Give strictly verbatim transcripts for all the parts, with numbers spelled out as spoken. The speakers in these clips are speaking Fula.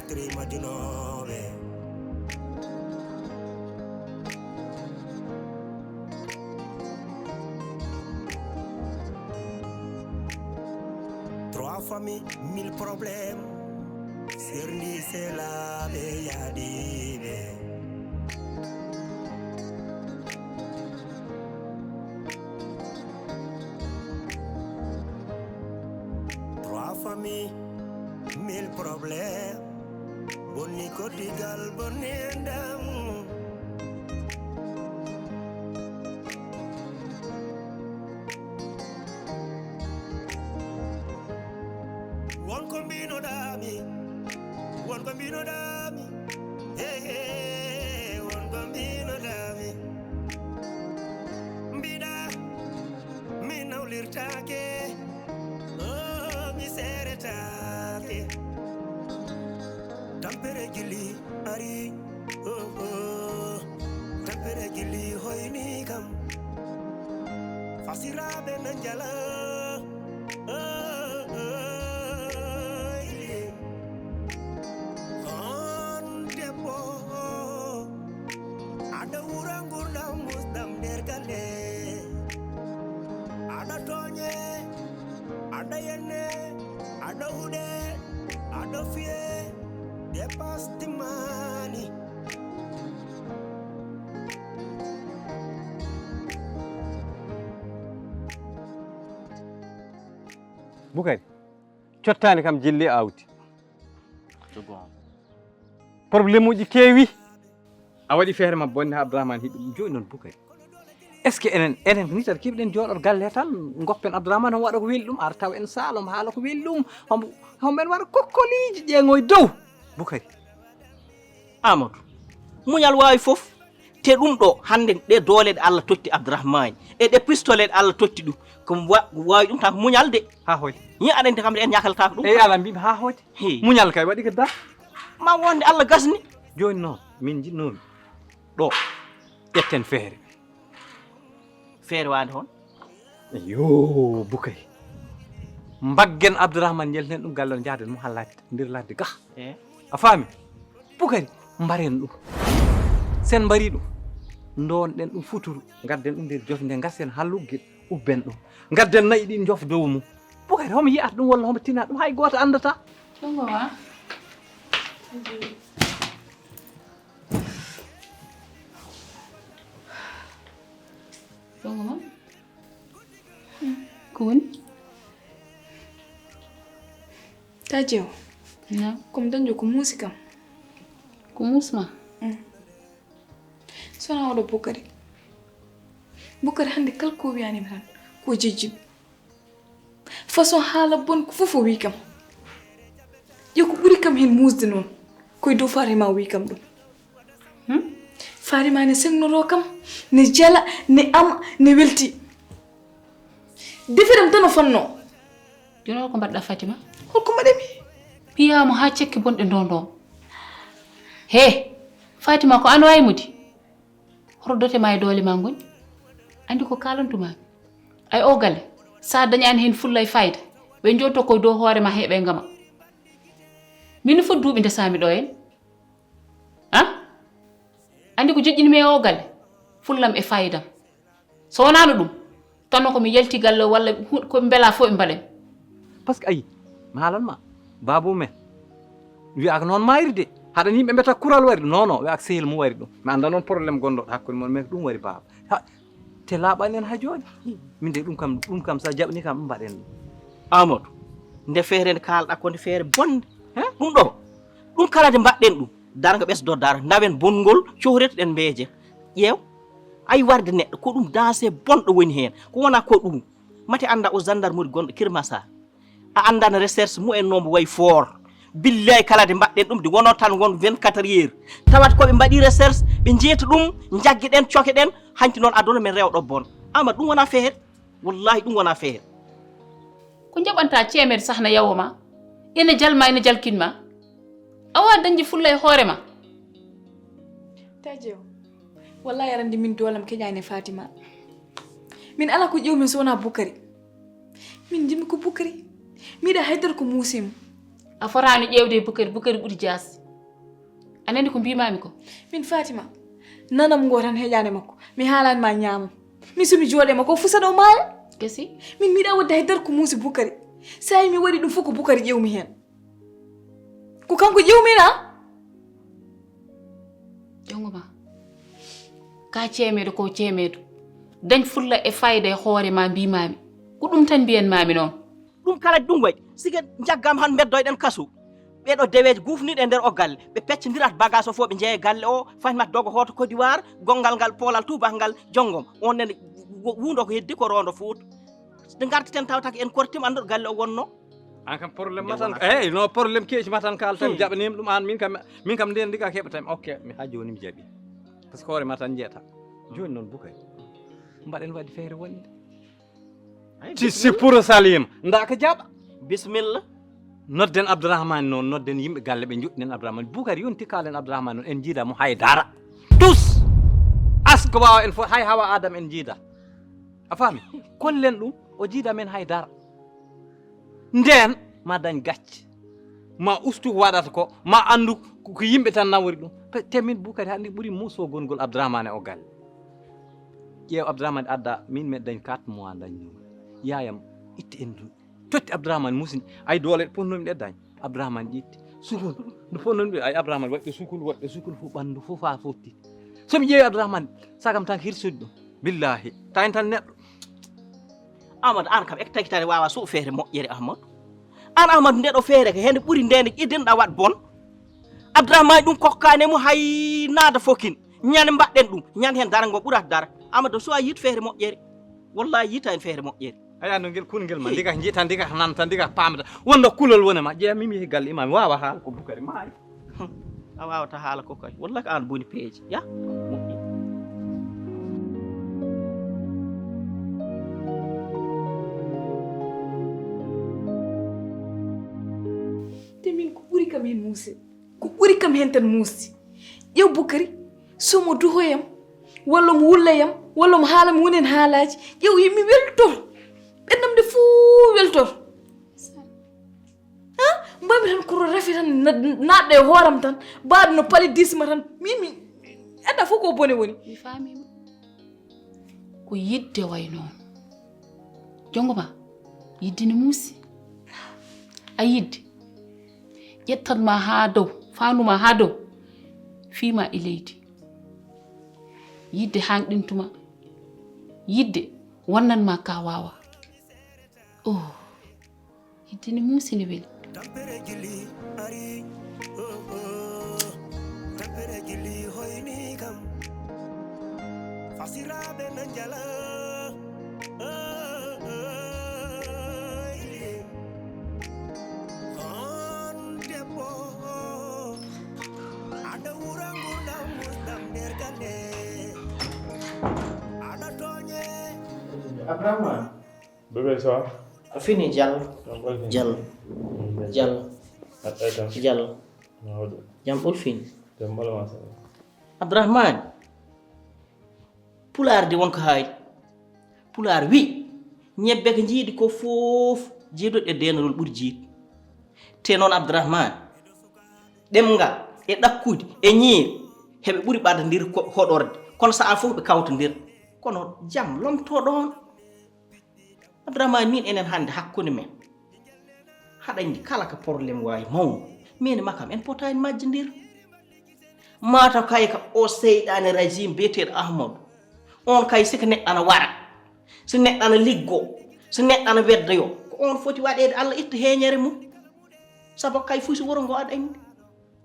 Krimajunooɓe. Trois familles, mille problèmes. Serndi selaaɓe yaadiiɓe. Trois familles, mille problèmes. Bonni koddigal, bonni enɗam. Won ko mbinoɗaami, won ko mbinoɗaami. Hey, hey, won ko mbinoɗaami. Mbiɗa mi nawlirtaake, oh, mi seeretaake. Tampere gilli ari, oh, oh. Tampere gilli hoyni kam. Fasiraaɓe na njala, oh, oh, oh. On debbo, aɗa wura ngurdam musɗam nder galle. Aɗa tooñe, aɗa yenne, aɗa huɗe, aɗa fiye, dépasse timmaani. Bukari, cottaani kam jilli awdi. Jogo on. Problème uji keewi. A waɗi feere ma bonde ha Abdourahmane hiɗi ɗum. Jooni noon Bukari. Est-ce que enen, enen nit aɗa keɓiɗen jooɗor galle tan, goppen Abdourahmane, homo waɗa ko weli ɗum, ara taw en saalo, omo haala ko weli ɗum, homo, homo en waɗa kokkoliji ƴeeŋo e dow. Bukari. Amadou, muñal waawi fof. Te ɗum ɗo, hannde ɗe doole ɗe Allah totti Abdourahmane, e ɗe pistolet ɗe Allah totti ɗum, ko wa-, waawi ɗum tan ko muñal de. Ha hoy. Ñi aɗa andi kam de en ñakaltaako ɗum. Eyi, ala mbimi ha hoy. Hey. Muñal kay waɗi ko da. Ma wonde Allah gasni. Jooni noon, min jiɗnoomi ɗo ƴetten feere. Feere waande hon? Yo, Bukay. Mbaggen Abdourahmane, njelten ɗum galle, njahden mo ha ladde, nder ladde ga. Eh? A faami? Bukari, mbaren ɗum. Sen mbari ɗum, ndonɗen ɗum futuru, ngadden ɗum nder jofde, ngasen ha lugge, ubben ɗum. Ngadden na'i ɗin, njof dow mum. Bukari, homo yi'ata ɗum walla homo tina ɗum? Hay gooto anndata. Ɗum ko wa? Ɗum ko ma? Ko woni? Taji o. Na? Ko mi dañjo ko muusi kam. Ko muusi ma? Mm. Sona oɗo Bukari. Bukari hannde kala ko wiyanimi tan ko jejjiɗo. Façon haala bon ko fof o wi kam. Yo ko ɓuri kam heen muusde noon, koye dow Fatima o wi kam ɗum. Hmm? Fatima ne sennoro kam, ne jala, ne ama, ne welti. Defiram tan o fanno. Jooni o ko mbaɗɗa Fatima? Holko mbaɗami? Piyaama haa cekke bonɗe ndondoo. He, Fatima ko an waymudi? Hoto dote ma e doole ma ngoni? Anndi ko kaalantumaami. Ay o gale, sa dañaani heen fulla e fayda, ɓe njotto koye dow hoore ma heɓe ngama. Min foti duuɓi ndesami ɗo en. Ah? Anndi ko joƴƴinmi e o gale? Fullam e faydam. So wonaano ɗum, tan ko mi yalti galle o walla hu-, ko mi mbela fof ɓe mbaɗen. Parce que ayi, mi haalan ma, baaba men wiyaaka noon maayri de. Haɗan yimɓe mbiyata kural wari ɗum. Non, non, wiyaaka sehil mum wari ɗum. Mi annda noon problème gonɗo hakkunde mon, mais ɗum wari baaba. Ha, te laaɓani en ha jooni. Min de ɗum kam, ɗum kam sa jaɓni kam mbaɗen ɗum. Amadou, nde feere nde kaalɗa ko nde feere bonde. He? Ɗum ɗo, ɗum kala nde mbaɗɗen ɗum, darga ɓesdo dara, ndawen bongol, cohreteɗen mbeeje. Ƴeew, ay warde neɗɗo, ko ɗum danger bonɗo woni heen. Ko wona ko ɗum, mate annda o gendarmerie gonɗo Kirmasa. A anndan recherche mumen no mbo wayi fort. Billahi kala nde mbaɗɗen ɗum, nde wonoo tan won vingt-quatre heures. Tawat ko ɓe mbaɗi recherche, ɓe njeeta ɗum, njagge ɗen, coke ɗen, hanti noon aduna men rewɗo bon. Ama ɗum wona feere. Wallahi ɗum wona feere. Ko jaɓanta ceemeɗe sahna yawo ma, ina jalma, ina jalkin ma. A wawa dañde fulla e hoore ma. Taji o, wallahi aɗa anndi min doolam keñaani e Fatima. Min ala ko ƴewmi so wona Bukari. Min njimi ko Bukari. Mi yiɗa haydara ko muusi mo. A fotaani ƴeewde e Bukari, Bukari ɓuri jaasi. A nani ko mbiimaami ko? Min Fatima, nanam ngo tan heƴaani makko. Mi haalani ma ñaamam. Min so mi jooɗe makko, o fusa ɗo maaya. Gasi. Min miɗa wadde hay dara ko muusi Bukari. Sa'i mi waɗi ɗum fof ko Bukari ƴeewmi heen. Ko kanko ƴeewmi na? Jongo ma. Ka ceemeedo ko ceemeedo. Dañ fulla e fayda e hoore ma mbiimaami. Ko ɗum tan mbiyanmaami noon. Ɗum kala ɗum way. Sike njaggam han mbeddoyɗen kaso. Ɓeɗo deweeji gufniɗe nder o galle. Ɓe peccindirat bagage o fof ɓe njeeya galle o. Fañmat dogo hoto Côte d'Ivoire. Gongal ngal poolal tuubak ngal jongom. On nen wundo ko heddi ko rondo foot. Nde ngarteten tawtaka en kortima anndo galle o wonno. An kam problème ma tan. Eyyi, no problème keeci ma tan kaaltan, jaɓanima ɗum an, min kam, min kam nden ndiga keɓatam. Ok, mi ha joni mi jaɓi. Parce que hoore ma tan jeeta. Joni noon Bukari. Mbaɗen waɗi feere wonde. Ti si pour Salim, nda ko jaɓa. Bismillah. Nodden Abdourahmane noon, nodden yimɓe galle ɓe njoɗɗinen Abdourahmane. Bukari yonti kaalen Abdourahmane noon, en jiida mo hay dara. Tous. Asko ɓawa en fof, hay hawa Adam en jiida. A faami? Kollen ɗum, o jiida men hay dara. Nden ma dañ gacce. Ma ustu ko waɗata ko, ma anndu ko yimɓe tan nawori ɗum. Te min Bukari hannde ɓuri muso gongol Abdourahmane o galle. Ƴeew Abdourahmane adda, min meɗa dañ quatre mois dañ ɗum. Yayam itti en du. Totti Abdourahmane musini, ay doole ponnomi ɗe dañ. Abdourahmane ƴetti. Sukul. Ndu ponnomi ɗe, ay Abdourahmane waɗi sukul, waɗi sukul fu ɓanndu fu fa fotti. So mi ƴeewi Abdourahmane, sagam tan hirsude ɗum. Billahi. Tawi tan neɗɗo. Amadou, an kam, ek tagitare wawa so feere moƴƴere, Amadou. An, Amadou, nde ɗo feere ko hende ɓuri nde nde ƴidden ɗa waɗ bon. Abdourahmane ɗum kokkane mo hay naada fokin. Ñande mbaɗɗen ɗum, ñande hen dara ngo ɓurat dara. Amadou, so a yit feere moƴƴere. Wallahi yita hen feere moƴƴere. Aya no ngel kun ngel ma, ndiga jiita, ndiga nanta, ndiga pamata. Wonno kulol wona ma, jeeya mimi he galle imam, wawa haala ko Bukari maayi. Hmm. A wawata haala ko kay. Wallahi ko an boni peeje. Ya? Moƴƴi. Te min ko ɓuri kam hen muuse. Ko ɓuri kam hen tan muusde. Ƴeew Bukari, so mo duhoyam, walla mo wullayam, walla mo haala mi wonen haalaaji. Ƴeew yimmi weltor. Ɓennam nde fuu weltor. Ha? Mbami tan ko rafi tan na-, naatɗo e hooram tan. Mbaɗo no palidisme tan. Min mi anda fof ko bone woni. Mi faamima. Ko yidde way noon. Jongo ma, yidde ne muusi. A yidde. Ƴettan ma haa dow, faandu ma haa dow. Fii ma e leydi. Yidde haŋɗintuma. Yidde wonnan ma ka waawa. Oh. Yidde ne muusi ne weli. Tampere jilli ari, oh, oh. Tampere jilli hoyni kam. Fasiraaɓe na njala, oh, oh, oh. On debbo, aɗa wura ngurndan musdam nder galle. Aɗa tooñe. Abrahama. Bébé, ça va? A fini, Jal. Jam ɓolti. Jal. Mm, Jal. A ɓeyta. Jal. Mawɗo. Jam ɓol fini. Jam ɓolo ma, ça va. Abdourahmane. Pulaar de wonko haali. Pulaar wi, ñebbe ko jiiɗi ko fof, jiiduɗo e deenorol ɓuri jiiɗ. Te noon Abdourahmane, ɗemngal e ɗakkude e ñiiri, heɓe ɓuri ɓadondir ko hoɗorde. Kono sahaa fof ɓe kawtondir. Kono jam lomto ɗoon. Abdourahmane, min enen hannde hakkunde men, haɗa anndi kala ko problème waawi mawnude, min e makam en potaani majjondir. Mataw kay ko o seyɗaane régime biyeteeɗo Ahmadou. On kay siko neɗɗo ana wara, so neɗɗo ana liggo, so neɗɗo ana weddoyo, ko on foti waɗeede Allah itta heeñere mum. Sabu kay fusi wuro ngo aɗa anndi.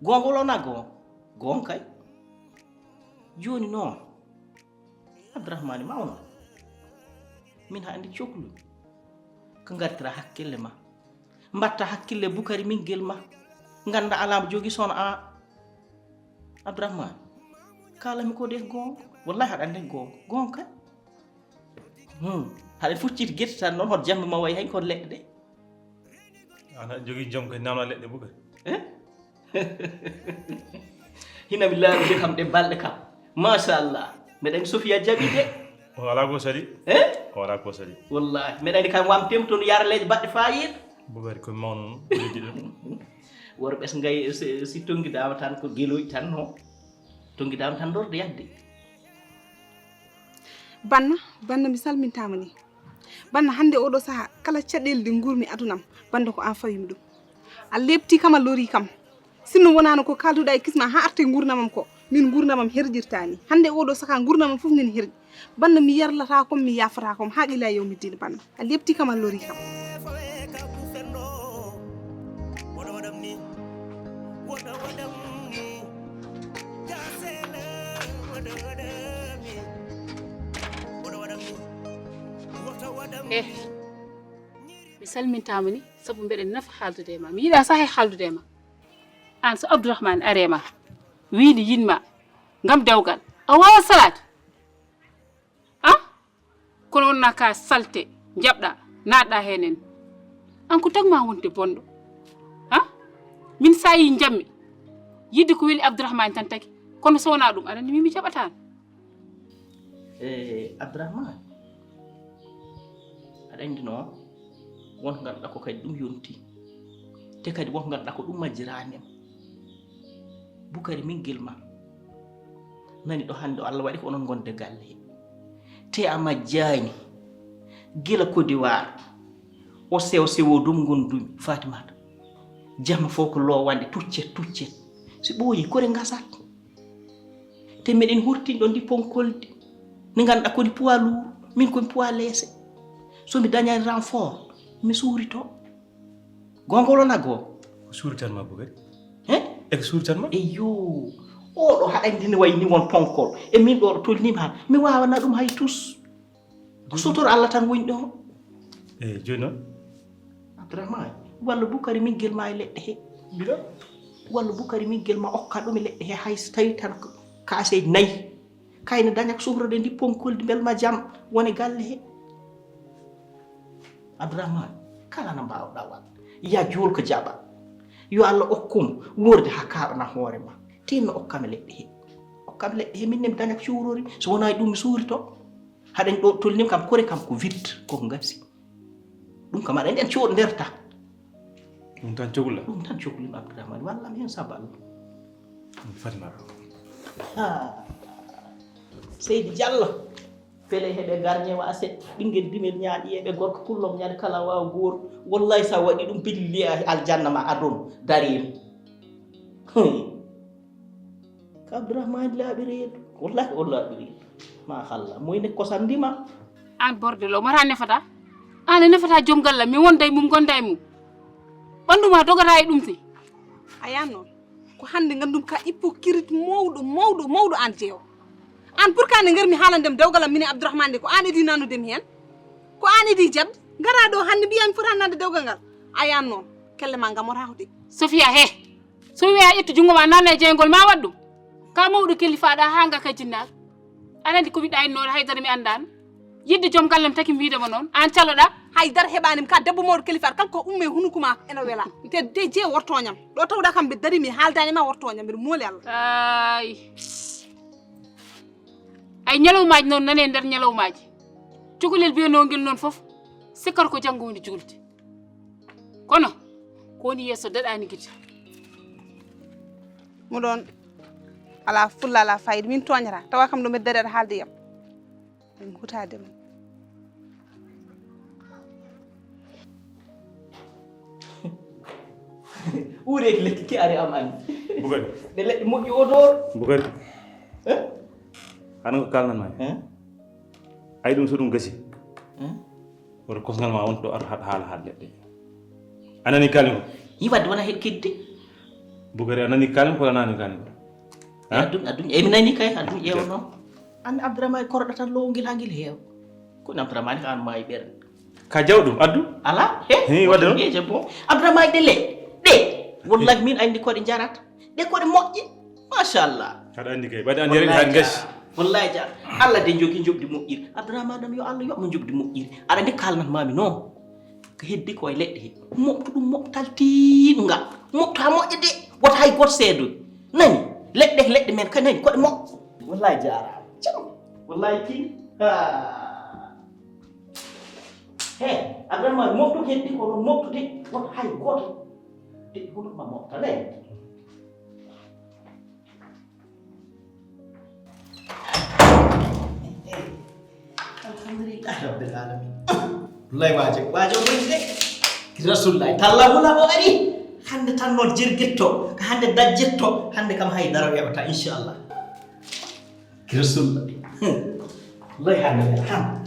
Goonga walla wonaa goonga? Goonga kay. Jooni noon, Abdourahmane mawno. Min haa anndi coklu. Ko ngartira hakkille ma. Mbatta hakkille Bukari min gel ma. Ngannda alaa mo jogi sono a. Abdourahmane. Kaalami ko de goonga. Wallahi haɗa anndi goonga. Goonga kay. Hmm. Haɗa fucciti gerte tan noon hoto jamma ma wayi hay koto leɗɗe de. Ana jogii jom kadi namna leɗɗe Bukari. Eh? Hina mi laaɓi kam ɗe balɗe kam. Machallah. Mbeɗa anndi Sofia jaɓi de. O alaa ko sali. Eh? O alaa ko sali. Wallahi. Mbeɗa anndi kam wam temtono yaraleeje baɗɗe faayiida. Bukari ko mawno noon. Leydi ɗum. Worɓe so ngay si, si tonngidaama tan ko gelooji tan no. Tonngidaama tan ndorde yahde. Banna, banna mi salmintaama ni. Banna hannde oɗo saha kala caɗeele ɗe nguurmi adunam, bannda ko an fawimi ɗum. A leɓti kam a lori kam. Sinno wonaano ko kalduɗa e kisma ha arte nguurnamam ko, min nguurnamam herƴirta ni. Hannde oɗo saha nguurnamam fof nani herƴi. Banna mi yarlata kom, mi yafata kom ha ila yawmi din banna. A leɓti kam a lori kam. Eh, mi salmintaama ni sabu mbeɗa nafa haaldude e ma. Mi yiɗa sahay haaldude e ma. Aan so Abdourahmane aree ma, wiide yiɗ ma ngam dewgal, a waawaa salaade. Ah? Kono wonnaa ka salte njaɓɗa naatɗa heen en. Aan ko tagma wonde bonɗo. Ah? Min so a yii njammi yiɗde ko weli Abdourahmane tan tagi. Kono so wonaa ɗum aɗa anndi min mi jaɓataano. E Abdourahmane, aɗa anndi noon won ko ngannduɗaa ko kadi ɗum yonti, te kadi won ko ngannduɗaa ko ɗum majjiraani am. Bukari min gel ma nani ɗo hannde o Allah waɗi ko onon ngonde galle he, te a majjaani. Gila kodiwaar o sewo sewo dum ngondumi fatimata, jama fof ko lowande tuccet tuccet, si ɓooyi kore ngasat. Te meɗen hortinɗo ndi ponkoldi ndi ngannduɗaa ko ndi poids lourd, min ko mi poids léger. So mi dañani renfort mi suurito. Goonga walla goonga? Ko suuritan ma Bukari? He? E ko suuritan ma? Eyyo. Oɗo haɗa anndi ne wayi ni won ponkol e min ɗo ɗo tolnima han mi wawana ɗum hay tus. Ko sutor Allah tan woni ɗo. Eyyi jooni noon? Abdourahmane, walla Bukari min gel ma e leɗɗe he. Mbiɗa? Walla Bukari min gel ma okka ɗum e leɗɗe he hay so tawi tan kaseeji nayi. Kayne daña ko suhrode ndi ponkoldi mbel ma jam wone galle he. Abdourahmane, kala no mbawɗa waɗ, ya juul ko jaɓa. Yo Allah okkum wuurde ha kaɓana hoore ma. Tinno okkam leɗɗe he. Okkam leɗɗe he min ne mi daña ko cuurori. So wona e ɗum mi suurito. Haɗen ɗo tolnim kam kore kam ko vit koko gasi. Ɗum kam aɗa andi en coɗ nderta. Ɗum tan cogla. Ɗum tan coglim Abdourahmane wallam hen sabal. Ɗum fati ma ɗo. Seydi Diallo. Fele heɓe garñe wa seɗɗa ɓinguel dimel ñaaɗi yeɓe gorko pullom ñande kala wawa goor. Wallahi sa waɗi ɗum billahi aljanna ma adon darim. Ka Abdourahmane laaɓi reedu. Wallahi o laaɓi reedu. Ma halla moyne kosam ndima. An bordel o mata nefata. An a nefata joom galla mi wonda e mum gonda e mum. Ɓandu ma dogata e ɗum si. A yan noon. Ko hannde ngandum ka hypocrite mawɗo mawɗo mawɗo an jeewo. An pour que nde ngarmi haalande mi dewgal am minen Abdourahmane nde ko an idi nannude mi heen. Ko an idi jaɓde ngara ɗo hannde mbiya mi fota nande dewgal ngal. A yan noon kelle ma ngamota ko de. Sofia he. So wiya ƴettu junngo ma nanna e jeyngol ma waɗ ɗum. Ka mawɗo kellifaɗa ha nga ka jinnaɗo. Aɗa andi ko mi ɗaynoɗo haydara mi andano. Yidde joom gallem taki mi wiidema noon an caloɗa. Haydara heɓanima ka debbo mawɗo kellifaɗo kala ko umme hunuko ma ene wela. Te de jee wortoñam ɗo tawɗa kam mbiɗa dari mi haaldanima wortoñam mbiɗa mooli Allah. Ay. Ay ñalawmaji noon nane nder ñalawmaji. Cukalel biyanogel noon foof sikkata ko janngo woni julde. Kono ko woni yeeso daɗani gite. Mo ɗon ala fulla ala fayida min toñata tawa kam ɗo mbeɗa daɗi aɗa haalde yam. Min hutade mo. Ɓuureeki lekki ki ari am ani. Bugari. Ɗe leɗɗe moƴƴi odor. Bugari. Hana ko kalnan ma. Ay ɗum so ɗum gasi. Woto kosngal ma wonto ar haɗ haala haɗ leɗɗe. A nani kalim ko? Yi wadde wona heɗ kedde. Bugari a nani kalim ko a nani kalim ko? Addun addun e mi nani kay addun ƴeewno. An Abdourahmane korɗo tan lowngel ha ngel heewa. Ko Abdourahmane ko an maayi ɓernde. Ka jaw ɗum addu. Ala he. He wadde noon. Ƴeeje bon Abdourahmane ɗe le ɗe. Wallahi min andi koɗe jarata. Ɗe koɗe moƴƴe machallah. Haɗa anndi kay ɓaɗa anndi reɗi haɗ gasi. Wallahi ja Allah de jogi joɓdi moƴƴiri Abdourahmane ɗam yo Allah yoɓmo joɓdi moƴƴiri. Aɗa anndi kalnat mami noon ko heddi ko e leɗɗe he moɓtu ɗum moɓtal tiiɗu nga moɓtu ha moƴƴa de wota hay goto seedoy nani leɗɗe leɗɗe men ka nani koɗe moƴƴe. Wallahi jarama jam wallahi kin ha he Abdourahmane moɓtu heddi ko ɗon moɓtude wota hay goto. Huɗo ma moftale. Alhamdulillah rabbil alamin. Wallahi waajo, waajo woni de. Rasulullah, talla hula o ari. Hande tan noon jirgitto, ko hande dajjitto, hande kam hay daro weɓata, inchallah. Rasulullah. Wallahi hande weɓata.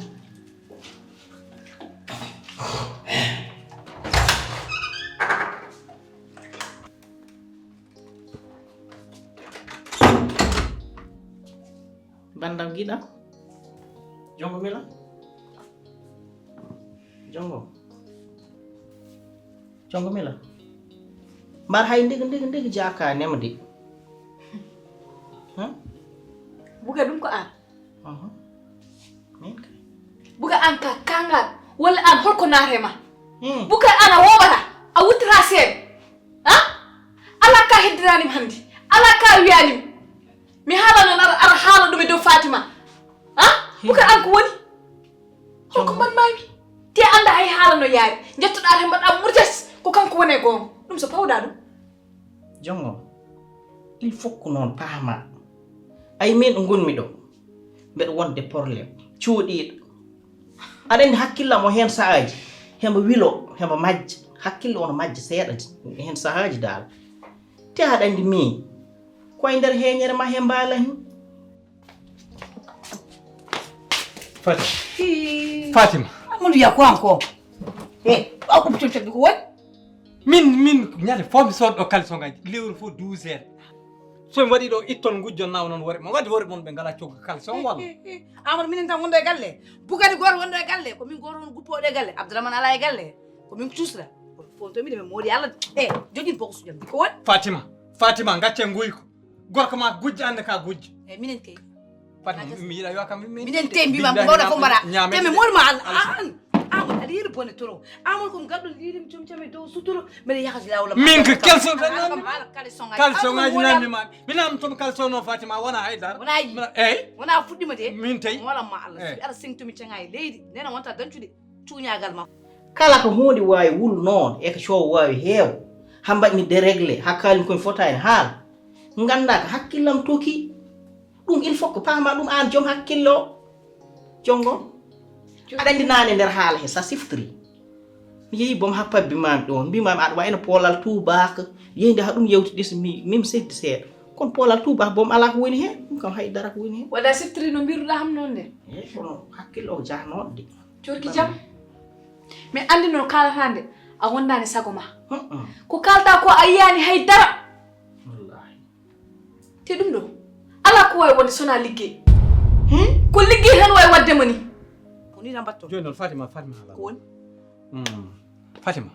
Bandam giɗam. Jongo mila. Jongo. Jongo mila. Mbar hay ndigi, ndigi, ndigi jaka nema de. Huh? Buga ɗum ko an. Aha. Min kay. Buga an ka kangal. Walla an holko naate ma? Hmm. Buga an a woɓata. A wuttata seeɗa. Ha? Ala ka heddiranima hannde. Ala ka wiyanima. Mi haala noon, ara, ara haala ɗum e dow Fatima. Ha? Buka an ko woni? Holko mban mami? Te annda hay haala no yaari. Njettoɗaa tan mbaɗɗaa murjas ko kanko woni e goonga. Ɗum so pawɗaa ɗum. Jongo, il faut que noon paama. Ay min ɗo ngonmi ɗo. Mbeɗa wonde problème. Cuuɗiiɗo. Aɗa anndi hakkillam o heen sahaaji. Hembo wilo, hembo majja. Hakkille ono majja seeɗa heen sahaaji daal. Te aɗa anndi min. Ko e nder heeñere ma he mbaala hin. Fatima. Fatima. Amadou ya ko an ko. E ɓaw ko pucol cagɗi ko woni? Min min ñande fof mi soodɗo kalsongaji lewru fof douze heures. So mi waɗi ɗo itton gujjon nawa noon worɓe mon wadde worɓe mon ɓe ngala cogga kalson walla. Amadou minen tan wonɗo e galle. Bugani goto wonɗo e galle ko min goto won guppooɗo e galle Abdourahmane ala e galle. Ko min cuusra. Fof to miɗo mi moodi Allah e joƴƴin bokosu jam ko woni? Fatima. Fatima gacce nguyko. Gorko ma gujjo ande ka gujjo. Eyi minen kay. Fatima mi yiɗa yo kam mi. Minen kay mbima ko mbawɗa fof mbaɗa. Te mi moɗuma Allah an. Amadou aɗa yiɗi bone trop. Amadou ko mi garɗo liirim com cami dow suturo mbeɗa yahata lawol. Min ko kalson tan nanmi. Kalson ngaji nanmi ma. Mi namtomi kalson o Fatima wona haydara. Wona yi. Eyi. Wona fuɗɗima de. Min tawi. Waɗanma Allah. Eyi. Aɗa sengtumi caga e leydi nena wonta dañcude cuñagal ma. Kala ko huunde waawi wul noon e ko coow waawi heew, haa mbaɗmi déréglé, haa kaalmi ko mi fotaani haal, nganndaa ko hakkillam toki. Ɗum il faut que paama ɗum aan joom hakkille o. Jonngo, aɗa anndi naane nder haala he so a siftiri. Mi yehi boom haa pabbi maami ɗoon, mbimaami aɗa wayno poolal tuubaaka, yehde haa ɗum yewti ɗis mi min seddi seeɗa. Kono poolal tuubaaka boom alaa ko woni heen, ɗum kam hay dara ko woni heen. Waɗa siftiri no mbiruɗaa ham noon nde. Eey kono hakkille o jahnooɗo de. Corki jam. Mi anndi no kaalata nde a wondaani sago ma. Ko kaalta ko a yiyaani hay dara. Wallaahi. Te ɗum ɗo alaa ko waawi wonde sonaa liggey. Ko liggey tan waawi waɗde ma nii. Ko nii tan mbaɗton. Jooni noon Fatima, Fatima haala. Ko woni? Fatima,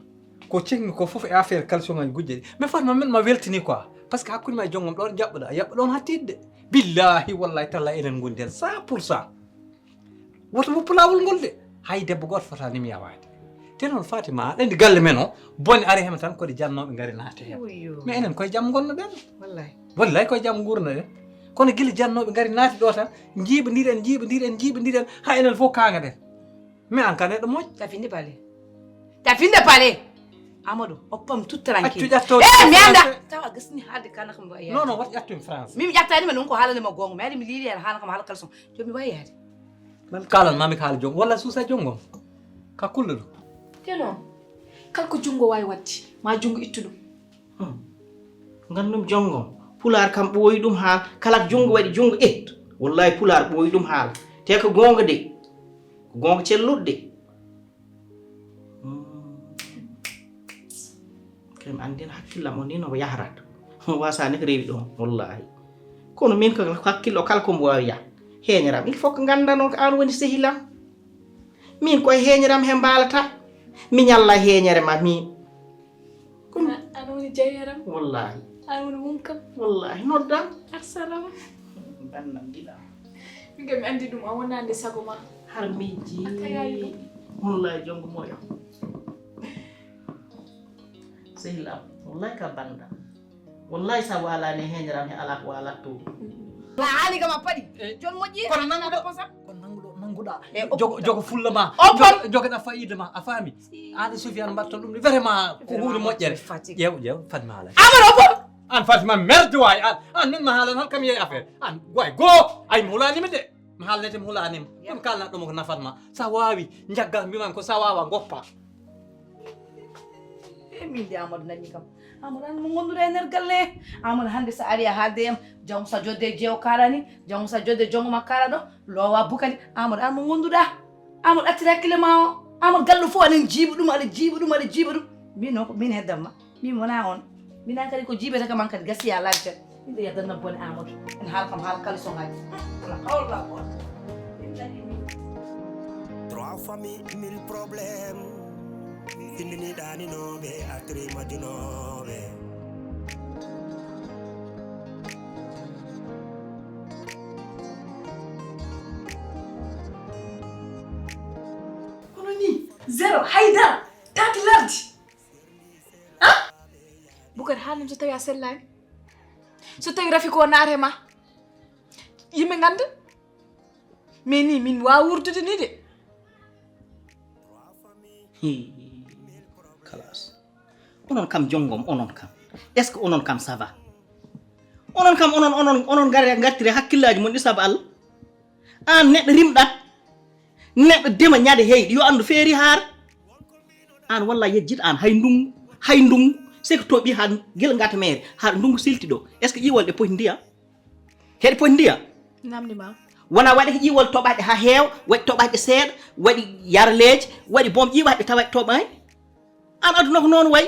ko ceŋmi ko fof e affaire kalsongaji gujje ɗi. Mais Fatima min ma weltini quoi. Parce que hakkunde ma e jonngom ɗoon jaɓɓoɗaa, jaɓɓo ɗoon haa tiiɗde. Billahi wallahi tallahi enen ngondi heen cent pour cent. Woto woppu laawol ngol de. Hay debbo gooto fotaani mi yawaade. Te noon Fatima, aɗa anndi galle men o, bone ari heen tan ko ɗe jannooɓe ngari naati heen. Mais enen koye jam ngonno ɗen. Wallahi. Wallahi koye jam nguurno ɗen. Kono gila jannooɓe ngari naati ɗo tan, njiiɓondiren, njiiɓondiren, njiiɓondiren, haa enen fof kaangaɗen. Mais an ka neɗɗo moƴƴo. Tafinde bale. Tafinde bale. Amadou, oppam tout tranquille. Accu ƴatto. Eh, mi anda. Tawa gasni haalde kana kam wayi. Non non, wat ƴatto en France. Mimi ƴattani ma non ko haalande ma gonga. Mi ari mi liiri en haala kam haala kalson. Jomi wayi yaade. Mami kaalan mami kaala jom walla suusa jom ngom. Ka kulluɗo. Te non. Kala ko jungo wawi wadde, ma jungo ittu ɗum. Ngandum jongom pulaar kam ɓooyi ɗum haal kala junngo waɗi junngo ƴettu wallahi pulaar ɓooyi ɗum haal te ko goonga de ko goonga celluɗo de kay mi anndino hakkillam o ni no yahrata wasani ko rewi ɗon wallahi kono min ko hakkillo kala ko mbo wawi yah heñeram il faut ko nganndanoo ko an woni sehilam min koye heñeram he mbaalata mi ñalla heñere ma min Kono an woni jeyere am. Wallahi. An woni mum kam. Wallahi noddam. Arsalam. Bannam giɗam. Min kam mi andi ɗum a wonande sago ma. Har miji. Wallahi jongo moƴo. Sehil am. Wallahi ka bannda. Wallahi sa walani heñeram he ala ko walatto. La haali kam a paɗi. Jon moƴƴi. Kono nanguɗo. Kono nanguɗo. Jogo, jogo fulla ma. Jogo, jogo na fayida ma. A faami? An e Sofiane mbatta ɗum ni vraiment ko huunde moƴƴere. Ƴeew, ƴeew, Fatma ala. Amara o bon. An Fatma merde waay. An, an min ma haalan hal kam yehi affaire. An waay go. Ay mi hulaani mi de. Mi haalnete mi hulaani mi. Ɗum kalna ɗum ko nafat ma. Sa waawi njagga mbiman ko sa waawa goppa. E min de Amadou nañi kam. Amadou an mo gonduɗa e nder galle. Amadou hannde sa ari a haalde yam. Janngo sa jodde e jeewo kaalani. Janngo sa jodde jonngo ma kaala ɗo. Loowa bukali. Amadou an mo gonduɗa. Amadou accita hakkille ma o. Amadou gallo fof anen jiiba ɗum aɗa jiiba ɗum aɗa jiiba ɗum. Min noon ko min heddam ma. Min wona on. Min an kadi ko jiibata kam an kadi gasi ya lajja. Min ɗo yaddanna bone Amadou. En haal kam haal kalisoŋaaji. La hawla wala quwwata. Min dañi min. Trois familles, mille problèmes. Findiniiɗo aninooɓe, artiri majjunooɓe. Kono ni, zéro, haydara, tati lardi. Ah? Bukar, haalnam so tawi a sellaani. So tawi rafi ko naate ma. Yimɓe ngannda. Mais ni, min waawa wurdude ni de. Hii, kalas. Onon kam jonngom, onon kam. Est-ce que onon kam ça va? Onon kam, onon, onon, onon ngar-, ngartire hakkillaaji mon ɗi sabu Allah. Aan neɗɗo rimɗat, neɗɗo dema ñande heyɗi, yo anndu feeri haar. Aan walla yejjit aan hay ndungu, hay ndungu. C'est que to ɓi haa gila ngata meere, haa ndungu silti ɗo. Est-ce que ƴiwol ɗe poti ndiya? Heɗe poti ndiya? Namdi ma. Wona waɗi ko ƴiwol toɓaɗe haa heewa, waɗi toɓaɗe seeɗa, waɗi yarleeje, waɗi boom ƴiwaɗe tawa toɓaani. Aan aduna ko noon wayi.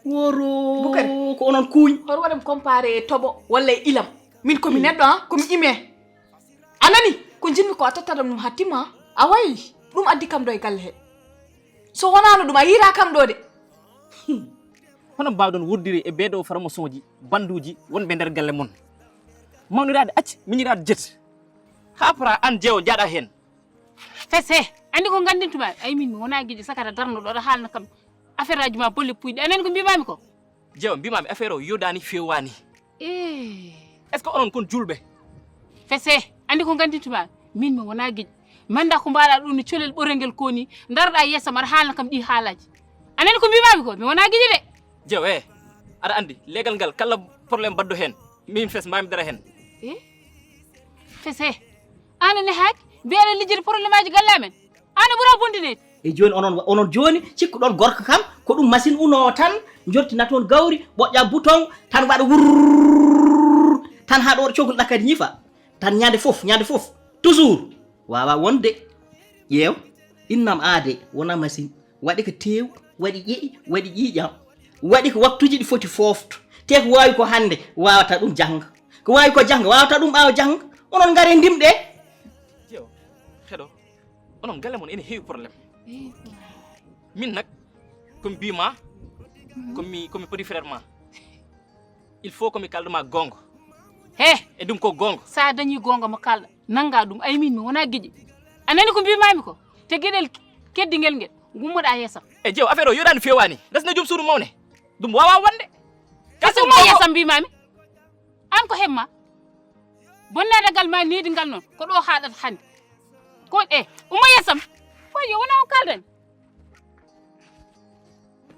Woro Bukari. Ko onon kuuñ. Hoto waɗam comparé e toɓo walla e ilam. Min ko mi neɗɗo, ah, ko mi ime. A nani? Ko njiɗmi ko a tottatam ɗum haa timma. A wayi. Ɗum addi kam ɗo e galle he. So wonaano ɗum, a yiira kam ɗo de. Hono mbaawɗon wurdiri e ɓeeɗo farmasoŋji, bannduuji wonɓe nder galle mon? Mawniraaɗo acci, miñiraaɗo jet. Haa para aan jeewo jaaɗa heen. Fes he, anndi ko nganndintuma? Ay min mi wonaa giƴo sakata darnuɗo, aɗa haalna kam affaire aji ma bolle puyɗi. A nani ko mbimaami ko? Jeewo, mbimaami affaire o yodaani feewaani. Eh. Est-ce que onon kon juulɓe? Fes he, anndi ko nganndintuma? Min mi wonaa giƴo. Manda ko mbaɗa ɗum ni colel ɓorel ngel ko ni, ndaroɗa yeeso ma, aɗa haalna kam ɗi haalaaji. A nani ko mbimaami ko? Mi wonaa giƴo de. Jeewo, eh, aɗa anndi, leegal ngal kala problème mbaɗɗo heen, min fes mbaami dara heen. Eh? Fes he. Aan a nehaaki, mbiyaɗa lijjiti problème aji galle amen. Aan a ɓura bondineede. E jooni onon, onon jooni cikkuɗon gorko kam, ko ɗum machine unoo tan, jortina toon gawri, ɓoƴƴa bouton, tan waɗa wurr, tan haa ɗo cogol ɗakkadi ñifa. Tan ñande fof, ñande fof. Toujours. Waawa wonde. Ƴeew, innam aade, wona machine. Waɗi ko teew, waɗi ƴe'i, waɗi ƴiiƴam. Waɗi ko waktuuji ɗi foti foofto. Te ko waawi ko hannde, waawata ɗum jannga. Ko waawi ko jannga, waawata ɗum ɓaawo jannga. Onon ngare ndimɗe. Jeewo, heɗo. Onon galle mon ene heewi problème. Min nak, ko mi bii ma, ko mi, ko mi petit frère ma. Il faut ko mi kalda ma goonga. He! E ɗum ko goonga. Sa dañi goonga mo kalɗa, nannga ɗum. Ay min mi wonaa giƴo. A nani ko mbimaami ko? Te geɗel keddi ngel ngel, ngummoɗa yeesam. E jeewo, affaire o yoɗaani feewaani. Dasne jom suudu mawne. Ɗum waawaa wonde. Kasi umma yeesam mbimaami. Aan ko hemma. Bonnaade gal ma needi ngal noon. Ko ɗo haaɗata hannde. Ko e, umma yeesam. Wayo, wona on kaldani.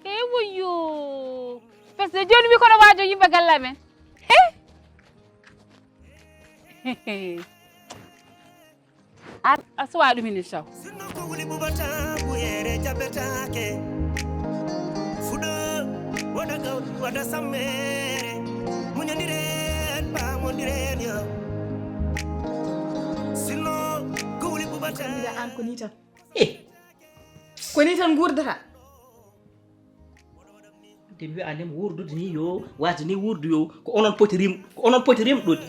E woyo. Parce que jooni mi kono waajo yimɓe galle amen. He? A, a suwa ɗum ene saw. Sinno ko wuli bubata, ɓuyere jaɓetaake. Fuɗo, waɗa gawri, waɗa sammere. Muñondiren, paamondiren yo. Sinno ko wuli bubata. Mbiɗa aan ko ni tan. Eh. Ko ni tan nguurdata. Nde mi wi'aa nde mo wuurdude ni yo, waasde ni wuurdu yo, ko onon poti rim-, ko onon poti rimɗude.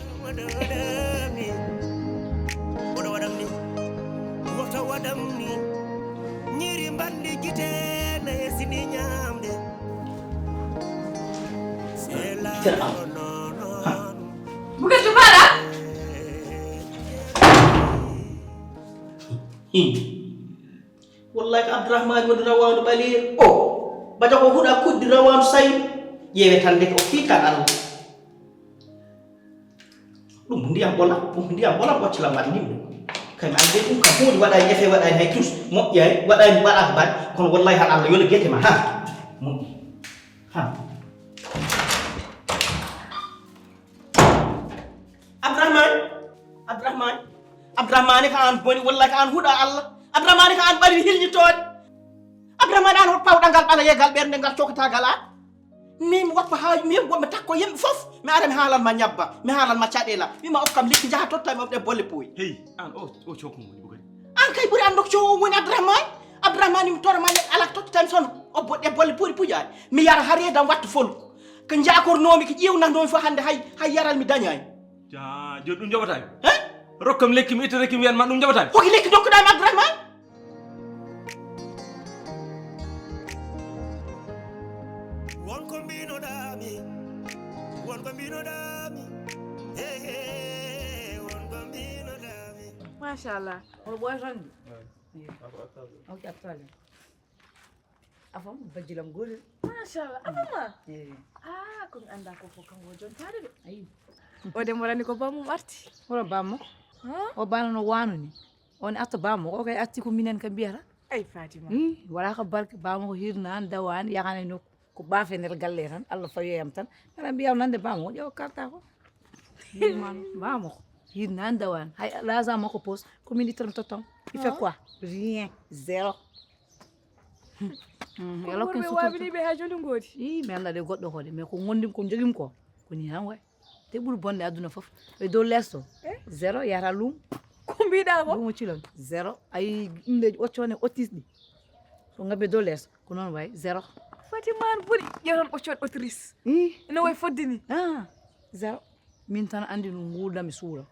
Woto waɗam ni, woto waɗam ni. Ñiiri mbanndi gite na e sini ñaamde. Sela. Bukatu bara. Hi. Wallahi ko Abdourahmane woni rawaandu ɓaleeri. O, baja ko huɗa kuɗdi rawaandu saydu. Ƴeewe tan ndeke o fii tan Allah. Ɗum ndiyam ɓola, ɗum ndiyam ɓola ɓoccalam waɗi ndiyam ɗum. Kam an de ɗum kam huunde waɗaani effet, waɗaani hay tus. Moƴƴaani, waɗaani, waɗaaka baɗ. Kono wallahi hal Allah yolo gete ma. Ha. Moƴƴi. Ha. Abdourahmane. Abdourahmane. Abdourahmane ko an boni, wallahi ko an huɗa Allah. Abdourahmane ko an ɓaɗi hilñitoode. Abdourahmane an hoto pawɗa ngal ɓala yegal ɓernde ngal cokatagal an. Min mi woppa haa min wonɓe takko yimɓe fof mi ara mi haalan ma ñabba mi haalan ma caɗeela wima okkam lekki njaha totta mi omɗe bolle pooyi. Hey, an o o coko woni bugari. An kay ɓuri an dok cowo woni Abdourahmane. Abdourahmane mi toro ma ala totta tan son obbo ɗe bolle pooɗi puƴaani mi yara haredam wattu folu ko jakornomi ko ƴewnatnomi fof hannde hay hay yaral mi dañaani. Ja, joni ɗum jaɓataani. He? Rokkam lekki mi itta lekki mi wiyan ma ɗum jaɓataani. Hoki lekki dokkuɗami Abdourahmane. Won ko mbinoɗami, won ko mbinoɗami, he he, won ko mbinoɗami. Machallah. Oɗo ɓooya toon de? Eyi. Ako attaɓe. Ako attaɓe. Afam bajjilam gotel. Machallah. Afama? Eyi. Ah, ko mi annda ko fof kam wo jontaade de. Ayi. O de morani ko bamum arti. Wuro bammo. Huh? O bana no wano ni. On atta bammo ko kay atti ko minen kam mbiyata. Ay Fatima. Ih, wala ko barke bammo ko hirnaan dawaan yakana e nokku. Ko bafe nder galle tan Allah fawiya yam tan. Kala mbiyam nande bammo o ƴeewa karta ko. Hirnaan bammo ko hirnaan dawaan. Hay laza makko pos ko min ittata mi tottam. Il fait quoi? Rien. Zéro. Yalla ko ɓe wawini ɓe ha joni ngoodi. Ih, mi anda de goɗɗo ko de mais ko gondim ko jogim ko. Ko ni tan way. Te ɓuri bonde aduna fof ɓe dow leeso. Zéro yata luumo. Ko mbiɗa ko? Luumo cilon zéro. Ayi indeji occone ottis ɗi. Ko ngabbe dow leeso ko noon way zéro. Fatima an ɓuri ƴeewan occon otris. Ih. No way fodde ni. Ah, zéro. Min tan andi no nguurda mi suura.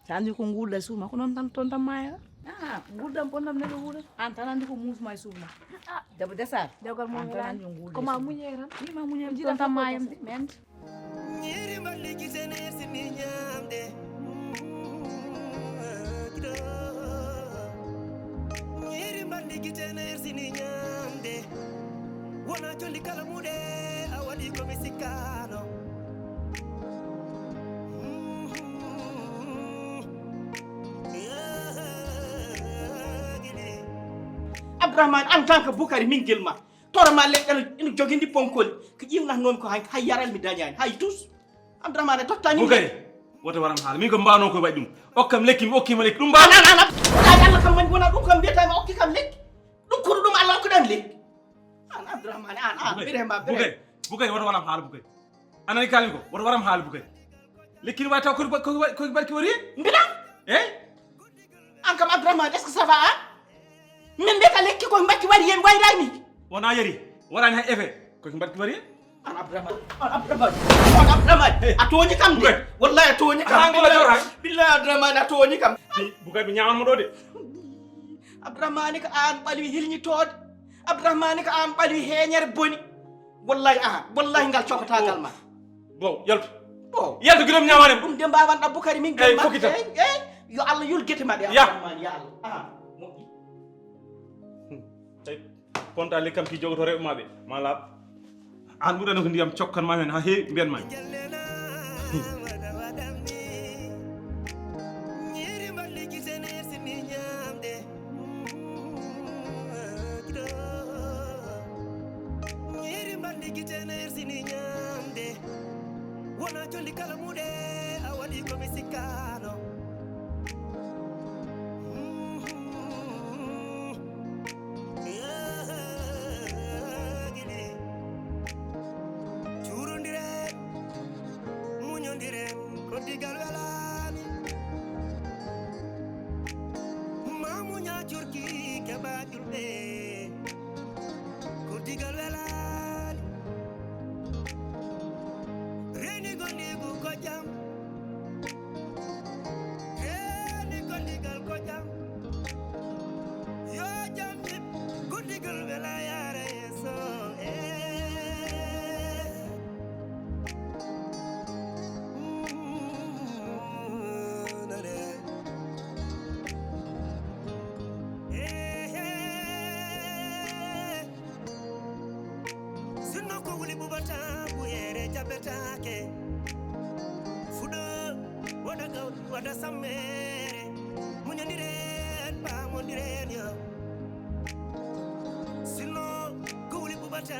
Sa andi ko nguurda suuma ko noon tan toon tan maaya. Ah, nguurdam bonɗam neɗɗo wuura. An tan andi ko muusma e suuma. Ah, debbo desar. Dewgal mo an tan andi nguurda. Ko ma muñe tan. Ni ma muñe ton tan maaya mi andi. Ñiiri mballi gite nersini ñaamde. Ñiiri mballi gite nersini ñaamde. Wona jolli kala muɗe a waɗi ko mi sikkaano. Abdourahmane en tant que Boukary min gel ma. Toro ma leɗɗe ina jogindi ponkoli ko ƴiwnatnomi ko hay yaral mi dañani hay tus. Abdourahmane tottani Boukary. Woto waram haala min ko mbano ko waɗi ɗum. Okkam lekki mi okkima lekki ɗum mbano. An an an ay Allah kam woni wona ɗum kam mbiyata mi okki kam lekki. Ɗum kuru ɗum Allah okkuɗan lekki. An Abdourahmane an an bire ma bire. Boukary, Boukary woto waram haala Boukary. Anani kalmi ko woto waram haala Boukary. Lekki ni wawi taw ko ko barki wari. Mbila. Eyi. An kam Abdourahmane est-ce que ça va an? Min mbiyata lekki ko mbatti wari yen wayrani. Wona yari. Warani hay effet. Ko ki mbatti wari. An Abdourahmane, an Abdourahmane, an Abdourahmane. A tooñi kam de. Wallahi a tooñi kam. Billahi Abdourahmane a tooñi kam. Bukay mi ñawan mo ɗo de. Abdourahmane ko an ɓalwi hilñitoode. Abdourahmane ko an ɓalwi heeñere boni. Wallahi an, wallahi ngal cokotagal ma. Bon, yaltu. Bon. Yaltu gilom ñawanem. Ɗum de mbawan ɗabbo kadi min gel ma. Eyyi, yo Allah yul gete maɓɓe. Ya. Abdourahmane ya Allah. Aha. Moƴƴi. Ponta lekkam ki jogoto rewɓe maɓe ma laaɓ. An ɓurano ko ndiyam cokkan ma hen ha heewi mbiyan ma. Ñiiri mballi gite nersini ñaamde. Ñiiri mballi gite nersini ñaamde. Wona jolli kala muɗe a waɗi ko mi sikkaano. Cuurondiren, muñondiren, ko digal welaani. Ma muña curki keɓa ƴulɓe, ko digal welaani. Reeni gondigu ko jam. Reeni gondigal ko jam. Yo jam yimɓe guddigol wela yaara yeeso. Eh. Mm, nane. Eh, eh. Sinno ko wuli ɓuɓata ɓuyere jaɓetaake. Fuɗo waɗa gawri waɗa sammere. Muñondire. Wondiren yo. Sinno ko wuli ɓuɓata.